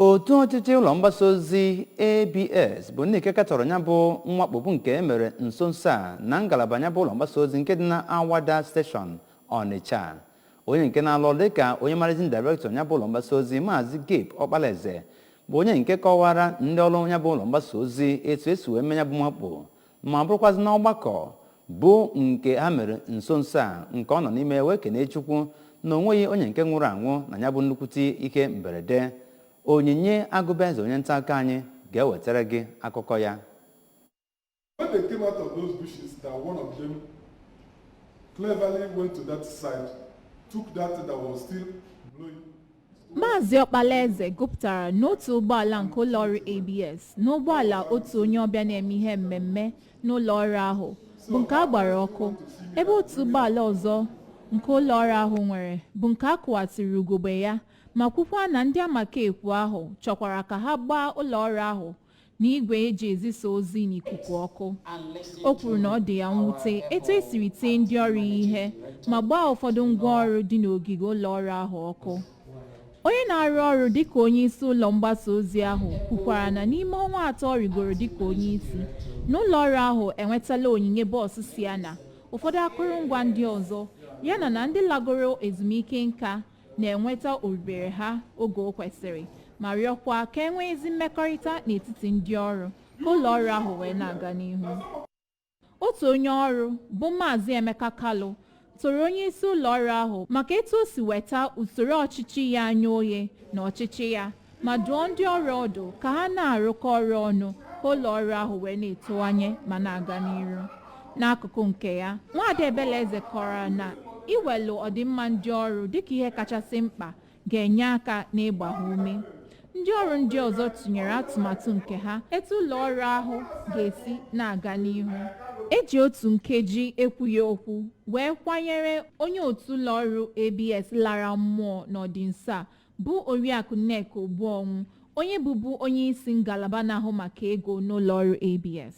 Otu ọchịchị ụlọ mgbasa ozi ABS bụ ndị nke katọrọ ya bụ mwakpo bụ nke e mere nso nso a na ngalaba ya bụ ụlọ mgbasa ozi nke dị na Awada Station, Ọnịcha. Onye nke na-alụ ọrụ dịka onye managing director ya bụ ụlọ mgbasa ozi, Maazị Gabe Ọkpalaeze, bụ onye nke kọwara ndị ọrụ ya bụ ụlọ mgbasa ozi etu esi wee mee ya bụ mwakpo, ma bụrụkwazị n'ọgbakọ bụ nke ha mere nso nso a nke ọ nọ n'ime wee kene Chukwu na onweghị onye nke nwụrụ anwụ na ya bụ nnukwute ihe mberede. Onyinye Agụbeze, onye nta akụkọ anyị, ga-ewetara gị akụkọ ya. When they came out of those bushes, that one of them cleverly went to that side, took that thing that was still blowing. Maazị Ọkpalaeze gụpụtara n'otu ụgbọala nke ụlọọrụ ABS na ụgbọala otu onye ọbịa na-eme ihe mmemme n'ụlọọrụ ahụ bụ nke a gbara ọkụ, ebe otu ụgbọala ọzọ nke ụlọọrụ ahụ nwere bụ nke a kụwasịrị ugogbe ya, ma kwukwa na ndị amakekwu ahụ chọkwara ka ha gbaa ụlọọrụ ahụ na igwe eji ezisa ozi n'ikuku ọkụ. O kwuru na ọ dị ya mwute etu esiri tie ndị ọrụ ya ihe ma gbaa ụfọdụ ngwaọrụ dị n'ogige ụlọọrụ ahụ ọkụ. Onye na-arụ ọrụ dịka onye isi ụlọ mgbasa ozi ahụ kwukwara na n'ime ọnwa 3 ọ rigoro dịka onye isi na ụlọọrụ ahụ enwetala onyinye bọọsụ Sienna, ụfọdụ akụrụngwa ndị ọzọ, yana na ndị lagoro ezumike nka na-enweta orubere ha oge o kwesịrị, ma rịọkwa ka e nwee ezi mmekọrịta n'etiti ndị ọrụ ka ụlọọrụ ahụ wee na-aga n'ihu. Otu onye ọrụ bụ Maazị Emeka Kalụ toro onye isi ụlọọrụ ahụ maka etu o si weta usoro ọchịchị ya anya oghe na ọchịchị ya, ma dụọ ndị ọrụ ọdụ ka ha na-arụkọ ọrụ ọnụ ka ụlọọrụ ahụ wee na-etowanye ma na-aga n'iru. N'akụkụ nke ya, Nwaada Ebeleze kọrọ na iwelu ọdịmma ndị ọrụ dịka ihe kachasị mkpa ga-enye aka n'ịgba ha ume. Ndị ọrụ ndị ọzọ tụnyere atụmatụ nke ha etu ụlọ ọrụ ahụ ga-esi na-aga n'ihu. Eji otu nkeji ekwughị okwu wee kwanyere onye otu ụlọ ọrụ ABS lara mmụọ n'ọdịnso a, bụ Oriakụ Nneka Ogbuonwu, onye bụbu onye isi ngalaba na-ahụ maka ego n'ụlọ ọrụ ABS.